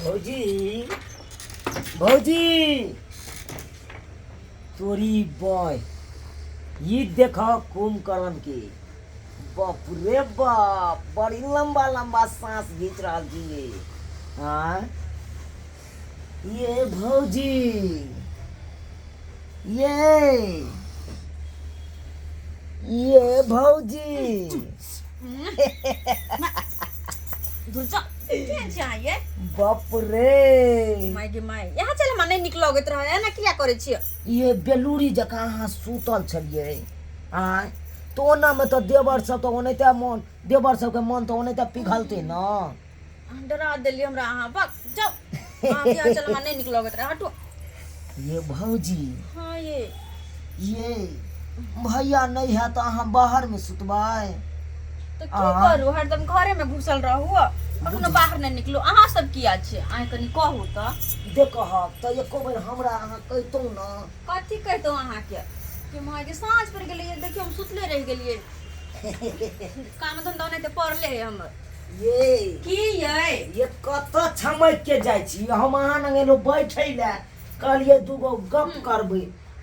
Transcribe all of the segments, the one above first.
भौजी, भौजी, तोरी बॉय ई देख कुंभकर्ण के। बाप रे बाप, बड़ी लंबा लंबा सांस घींच रहल छी ये। हाँ ये भौजी, ये भौजी। धुर जा, केहन छी अहाँ ये? बाप रे। माय गे my, यहाँ चल, हमरा नहि नीक लगैत रहै, एना किया करै छियै? ये बेलूरी जकाँ अहाँ सुतल छलियै आँय, तऽ ओनामे तऽ देवर सब तऽ ओनाहिते मन, देवर सबके मन तऽ ओनाहिते पिघलतै ने। अहाँ डरा देलियै हमरा अहाँ, बक जाउ अहाँ, यहाँ चल, हमरा नहि नीक लगैत रहै, हटू। ये भौजी। हाँ ये। ये भैया नहीं है तऽ अहाँ बाहर में सुतबै? तऽ की करू, हरदम घरे में घुसल रहू, कखनो बाहर नहि निकलू। अहाँ सब किया छियै? अहाँ कनि कहू तऽ। देखहक तऽ एको बेर हमरा अहाँ कहितहुँ ने। कथी कहितहुँ अहाँके कि मायके साँझ पड़ि गेलै, देखियौ हम सुतले रहि गेलियै, काम धंधा नहि तऽ पड़ले है हमर। ये की यै? ये कतऽ छमकि के जाइ छी? हम अहाँ लग एलहुँ बैठै लए, कहलियै दूगो गप करबै,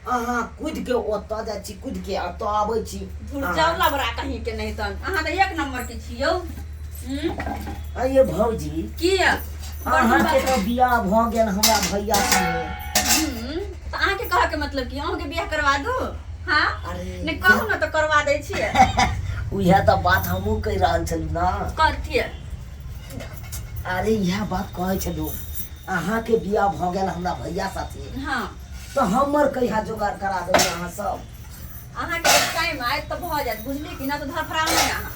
अहाँ कूदि के ओतऽ जाइ छी, कूदि के एतऽ आबै छी। धुर जाउ लबरा कहीं के नहीं तन, अहाँ तऽ एक नंबर के छी यौ। अये भौजी। की यै? अहाँके तऽ बियाह भऽ गेल हमरा भैया संगे। तऽ अहाँके कहऽ के मतलब की, अहूँके बियाह करवा दू? हाँ। अरे नहि कहू ने तऽ करवा दै छियै। उएह तऽ बात हमहूँ कहि रहल छलहुँ ने। कथी? अरे इएह बात कहै छलहुँ, अहाँके बियाह भऽ गेल हमरा भैया साथे। हाँ। तऽ हमर कहिया जोगाड़ करा देबै अहाँ सब? अहाँके टाइम आयत तऽ भऽ जायत, बुझलियै कि नहि? तऽ धरफड़ाउ नहि अहाँ।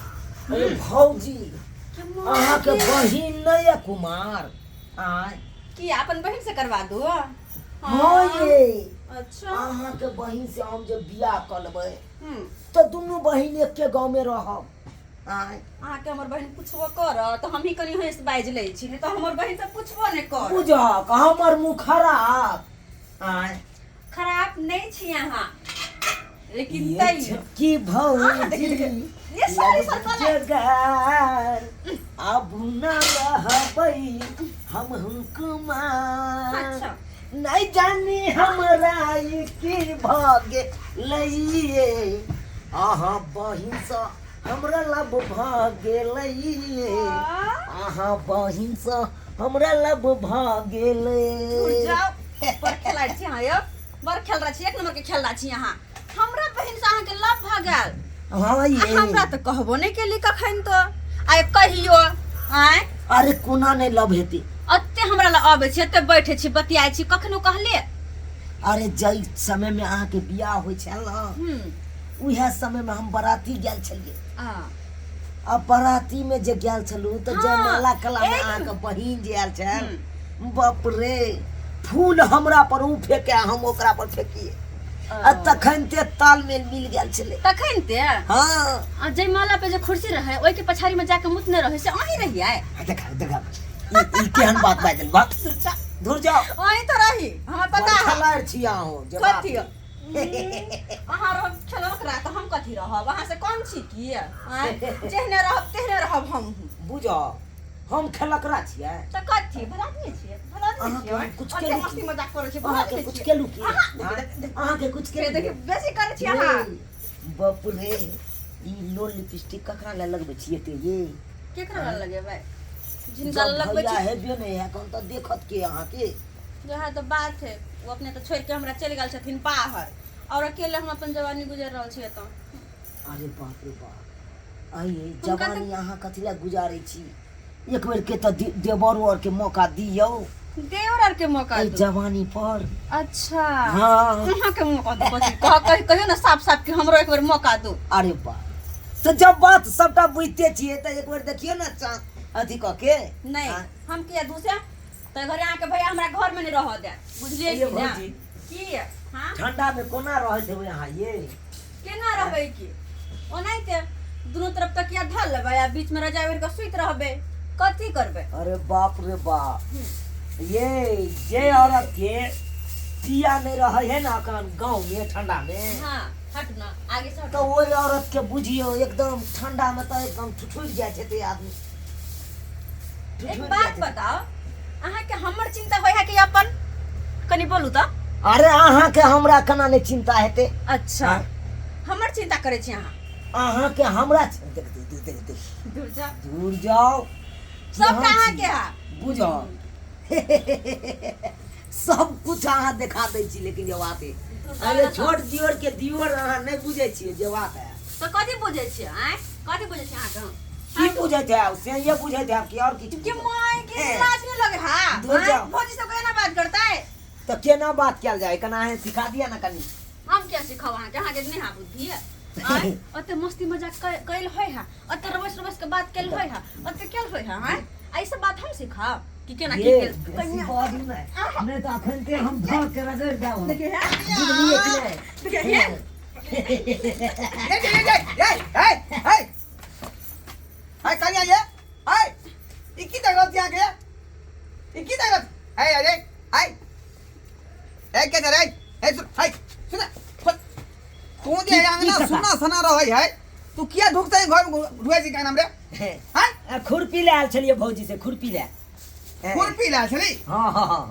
अरे भौजी, अहाँके बहिन नहि यऽ कुमार? आँय? की अपन बहिन से करवा दू? हाँ ये। अच्छा। अहाँके बहिन से हम जे बियाह कऽ लेबै तऽ दुनू बहिन एके गाँवमे रहब। आँय? अहाँके हमर बहिन पुछबो करत तऽ हमही कनि हँसि बाजि लै छी, नहि तऽ हमर बहिन तऽ पुछबो नहि करत। बुझहक हमर मुँह खराब? आँय? खराब नहि छी अहाँ, लेकिन ये तैयो छोटकी अहाँ भौजी देखियौ, देखियौ। ये सॉरी सर कहला। जोगार अब न रहबै हम कुमार। अच्छा। नहीं जानी हमरा ई की भऽ गेलैये, अहाँ बहिनसँ हमरा लब भऽ गेलैये। अहाँ बहिनसँ हमरा लब भऽ गेलै। धुर जाउ, बड़ खेलाड़ छी अहाँ यौ, बड़ खेल रहा छी, एक नंबर के खेल रहा छी अहाँ। हमरा बहिन से अहाँके लव भऽ गेल? हाँ आ ये। हमरा तऽ कहबो नहि केली कखन तऽ आइ कहियो। आँय? अरे कोना नहि लव हेतै? एते हमरा लग अबै छी, एते बैठे छी, बतियाइ छी, कखनो कहलियै? अरे जाहि समयमे अहाँके बियाह होइ छल ने, उएह समयमे हम बराती गेल छलियै। आ आ बरातीमे जे गेल छलहुँ तऽ जयमाला कलामे अहाँके बहिन जे आयल छल, बाप रे, फूल हमरा पर ओ फेके, हम ओकरा पर फेकिए, आ तखन ते तालमेल मिल गेल छलै। तखन ते? हाँ। आ जयमाला पे जे कुर्सी रहै, ओहिके पछाड़ी में जाके मुतने रहै, से अहीं रहियै? आ देखा देखा, ई केहन बात बाजल? बाप धुर जाओ। अहीं तो रही, हमरा पता है। खेलाड़ छी अहूँ जे बाप। कथी अहाँ रहब खेलौकरा तऽ हम कथी रहब? अहाँ से कम छी की? आँय? जेहने रहब तेहने रहब हमहूँ। बुझ, हम खेलकरा छियै? तऽ कथी, भला आदमी छियै? भला आदमी अहाँके छियै? हम कुछ ओते केलहुँ मस्ती की? मजाक करै छी? भला अहाँके आदमी कुछ छियै? केलहुँ की? अहाँ आँय? अहाँके कुछ से केलहुँ? देखियौ, बेसी करै छी अहाँ। ये, बाप रे, ई लोल लिपस्टिक ककरा लए लगबै छियै एते ये? केकरा लग लगेबै? जिनका जब लग लगबै भैया छी। हेबे नहि है कन तऽ देखत के अहाँके? वएह तऽ बात है, ओ अपने तऽ छोड़ि के हमरा चलि गेल छथिन बाहर और अकेले हम अपन जवानी गुजर रहल छी एतऽ। अरे बाप रे बाप, आइए हुनका तऽ- जवानी अहाँ कथी लए गुजारै छी? एक बेर के तऽ देवरो आर के मौका दियौ। देवर आर के मौका एहि दू? जवानी पर। अच्छा। हाँ। अहाँ के मौका दू? कथी कह कह- कहियो ने साफ साफ कि हमरो एक बेर मौका दू। अरे बाप, तऽ जब बात सबटा बुझिते छियै तऽ एक बेर देखियौ ने अथी कऽ के। नहीं। हाँ। हम किया दूसे तऽ घरे अहाँके भैया हमरा घर में नहीं रह देत, बुझलियै ये कि ना? भौजी। की? हाँ। ठंडा में कोना रहैत हेबै अहाँ ये? केना रहबै की, ओनाहिते दुनू तरफ तकिया धऽ लेबै आ बीच में रजाई ओढ़ि कऽ सुति रहबै, कथी करबै? अरे बाप रे बाप, ये जे औरत के पिया नहीं रहे है ना अखन गाँव में ठंडा में, हाँ, हट ना आगे से हट। तो ओहि औरत के बुझियौ एकदम ठंडा में तो एकदम ठुठुर जाइ छै ते आदमी एक ठुठुर बात जाइ छै। बताओ, अहाँके हमर चिंता होय है कि अपन कनी बोलू तऽ अरे अहाँके हमरा केना नहि चिंता हेतै अच्छा हाँ। हमर चिंता करै छी अहाँ अहाँके हमरा देख देख देख देख देख दूर जा दूर जाओ सबटा अहाँके है बुझो सब कुछ अहाँ देखा दै छी लेकिन जे बात है अरे छोट दियोर के दियोर अहाँ नहि बुझै छियै जे बात है तऽ कथी बुझै छियै आँय कथी बुझै छियै अहाँके हम की बुझैत है से ये बुझैत है कि और किछु के माय के ए। लाज नहीं लगे हा दूर आँय? जाओ। भौजी सब केना बात करता है तऽ केना बात कयल जाय कना अहाँ सिखा दिअ ने कनी हम क्या सिखाओ अहाँके अहाँके नहीं हा बुद्धि है आँय? ओते मस्ती मजाक कैल होय हा ओते रवस रवस के बात कैल होय हा ओते कैल होय हा आँय? ऐसे बात हम सिखाओ कि केना की ये केल बेसी बाजू नहि नहि तऽ अखन ते हम धऽ के रगड़ि देब देखिए है बुझलियै कि नहि देखिए है ए ए ए ए ए ए ए कनिया ये ए ई की देख रहल छी अहाँके ई की देख रहल ए अरे ए ए के रे ए सुन ए सुन तू जे की अंगना कका? सुना सना रहै है तू किया ढुकतै घर में ढुकै छी का नाम रे हैं आ, खुरपी लए आयल छलियै भौजी से खुरपी लए खुरपी ला छली हाँ हाँ हाँ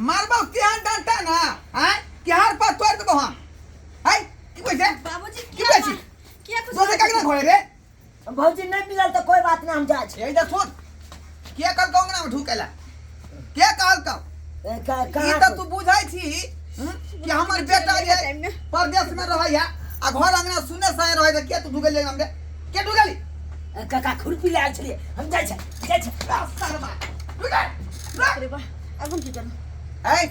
मारबो केहन डंटा ना हैं केहर पर तोड़ देबो हम हैं की कहै छै बाबूजी की किया कहै छी? किया कुछ दोसर का घरे रे भौजी नहीं मिलल तो कोई बात नहीं हम जाइ छी यही देख सुन के कहल कहूँ ना ढुकेला के कहल कहूँ ए, ई कहाँ तऽ तू बुझै छी कि हमर बेटा जे परदेश में रहै है आ घर अंगना सुने साए रहै तऽ के तू ढुकेले हमरे के ढुकेली ए, काका खुरपी लए आयल छलियै हम जाइ छी जाइ छी शर्मा ढुके अरे बा अब हम की करू ए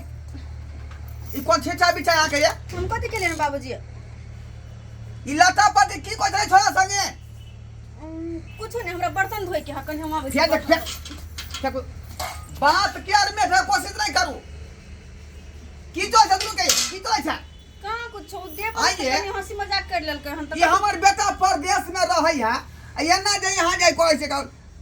ई कोन छेचा बिछा आके ये हम कथी केलियै हन बाबूजी ई लता पर की कहै छलै छोरा संगे कुछो नहीं हमरा बर्तन धोए के है कनी हम आबै छी फेंक दे, फेंक फेंक बात के आर में कोशिश नहीं करू की तो छै दुनू के की तो छै कहाँ कुछो देव आइए। कनी हंसी मजाक कर लेलकै हन ये हमर बेटा परदेश में रहै है आ एना जे यहाँ जाय कहै छै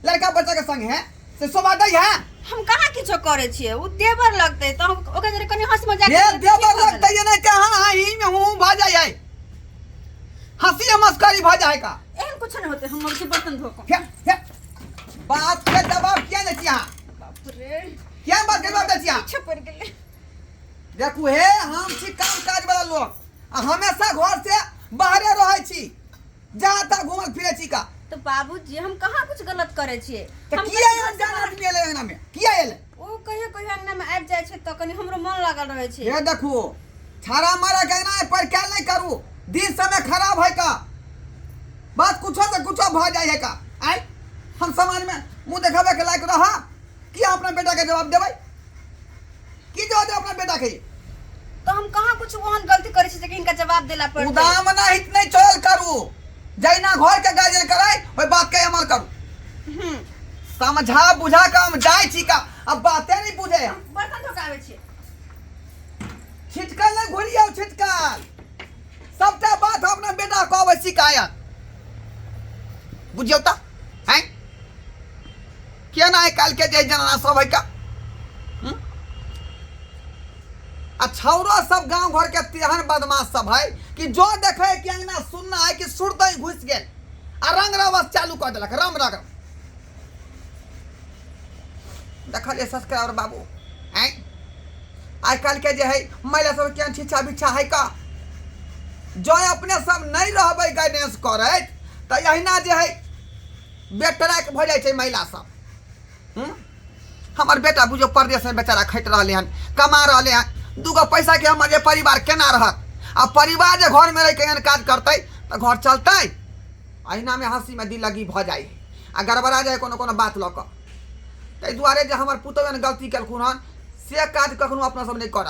लड़का बच्चा के संग है से शोभा दै है हम कहाँ किछो करै छियै ओ देवर लगतै तऽ हम ओकरा जरे कनी हंसी मजाक ये कर लेबै, देवर की भऽ लगतै ये नहीं कहाँ हाँ ही में हूँ भा जाय है हंसी मस्करी भा जाय का गेलै? एहन कुछो नहीं होतै हम अबै छी बर्तन धो कऽ फेंक फेंक बात के जवाब किया नहीं छिया बाप रे किया बात के जवाब दै छिया पीछे पड़ि गेलै देखू हे हम छी काम काज वाला लोग आ हमेशा घर से बाहरे रहै छी जहाँ तहाँ घूमल फिरै छी का तऽ बाबूजी हम कहाँ कुछ गलत करै छियै तऽ हम किया कहीं एहन घर से जान बाहर- आदमी एलै अंगना में किया एलै ओ कहियो कहियो अंगना में आबि जाइ छै तऽ कनी हमरो मन लागल रहै छै हे देखू छाड़ा मारा के अंगना में पर कैल नहीं करू दिन समय खराब है का बात कुछो से कुछो भऽ जाइ है का आय हम समाज में मुंह देखाबै के लायक रहा किया अपना बेटा के जवाब देबै की जवाब देबै अपना बेटा के तऽ हम कहाँ कुछ ओहन गलती करै छी जे कि हिनका जवाब देला पड़तै उदाम ना हित नहीं चल करू जैना घर के गार्जियन कराय ओहि बात के अमल करू समझा बुझा के हम जाइ छी का अब बाते नहीं बुझे हम बर्तन धोकाबै छी छिटकल नहीं घुरियौ छिटकल सबटा बात हम अपना बेटा कहबै शिकायत बुझियौ तऽ हैं केना आइ काल्हि के जे जनाना सब है का हम्म? आ छौरो सब गांव घर के तेहन बदमाश सब है कि जो देखे कि अंगना सुनना है कि सुरते ही घुस गेल आ रंग रवस चालू कऽ देलक रम रग देखलियै सब्सक्राइबर बाबू आँय आइ काल्हि के जे है महिला सब केहन छिछा बिछा है का जँ अपने सब नहि रहबै गाइडेंस करैत तऽ अहिना जे है बेटराक भऽ जाइ छै महिला सब हूँ? हमर बेटा बुझो परदेशमे बेचारा खटि रहलै हन कमा रहलै हन दूगो पैसाके हमर जे परिवार केना रहत आ परिवार जे घरमे रहि कऽ एहन काज करतै तऽ घर चलतै अहिनामे हँसीमे दिल लगी भऽ जाइ आ गड़बड़ा जाइ कोनो कोनो बात लऽ कऽ ताहि दुआरे जे हमर पुतहु एहन गलती केलखुन हन से काज कखनो अपना सब नहि करब।